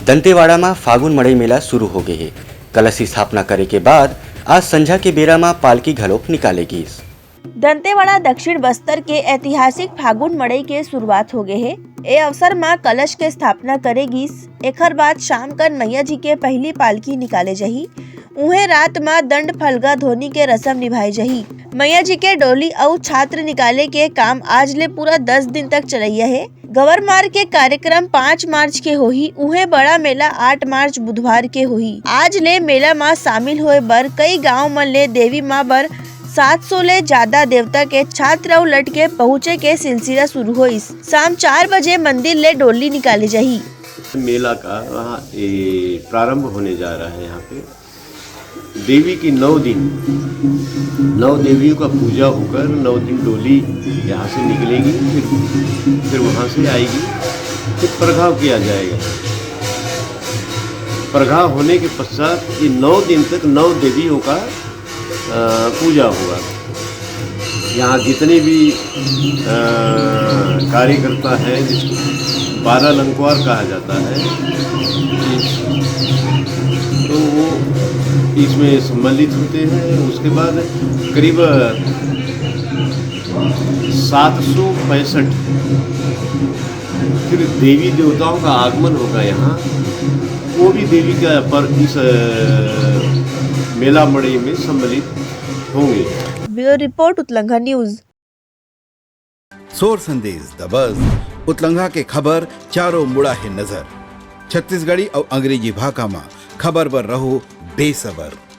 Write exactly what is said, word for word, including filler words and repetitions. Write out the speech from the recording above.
दंतेवाड़ा म फागुन मड़ई मेला शुरू हो गे हे। कलश स्थापना करे के बाद आज संझा के बेरा म पालकी घलोक निकाले गीस। दंतेवाड़ा दक्षिण बस्तर के ऐतिहासिक फागुन मड़ई के शुरुआत हो गे हे। ए अवसर म कलश के स्थापना करे गीस। एखर बाद शाम कन मैया जी के पहली पालकी निकाले जाही। उहें रात म दंड फलगा धोनी के रसम निभाए जाही। मैया जी के डोली अउ छात्र निकाले के काम आज ले पूरा दस दिन तक चलइया हे। गवर मार के कार्यक्रम पाँच मार्च के होही। उहें बड़ा मेला आठ मार्च बुधवार के होही। आज ले मेला म शामिल होए बर कई गांव मन ले देवी मां बर सात सौ ले ज्यादा देवता के छात्र अउ लटके पहुंचे के सिलसिला शुरू होइस। शाम चार बजे मंदिर ले डोली निकाले जाही। मेला का वहाँ, ए, प्रारंभ होने जा रहा है। यहाँ पे देवी की नौ दिन, नौ देवियों का पूजा होकर नौ दिन डोली यहाँ से निकलेगी, फिर फिर वहाँ से आएगी, फिर परघाव किया जाएगा। परघाव होने के पश्चात ये नौ दिन तक नौ देवियों का अ, पूजा होगा। यहाँ जितने भी अ, कार्यकर्ता हैं, जिसको बारह लंकुआर कहा जाता है, इस- तो वो इसमें सम्मिलित होते हैं। उसके बाद करीब सात सौ पैंसठ फिर देवी देवताओं का आगमन होगा यहाँ, वो भी देवी का पर इस अ, मेला मड़ई में सम्मिलित होंगे। Bureau report, Utlangha news. सोर संदेश दबस, उतलंघा के खबर चारों मुड़ा हे नजर। छत्तीसगढ़ी अउ अंग्रेजी भाखा म खबर बर रहो बेसबर।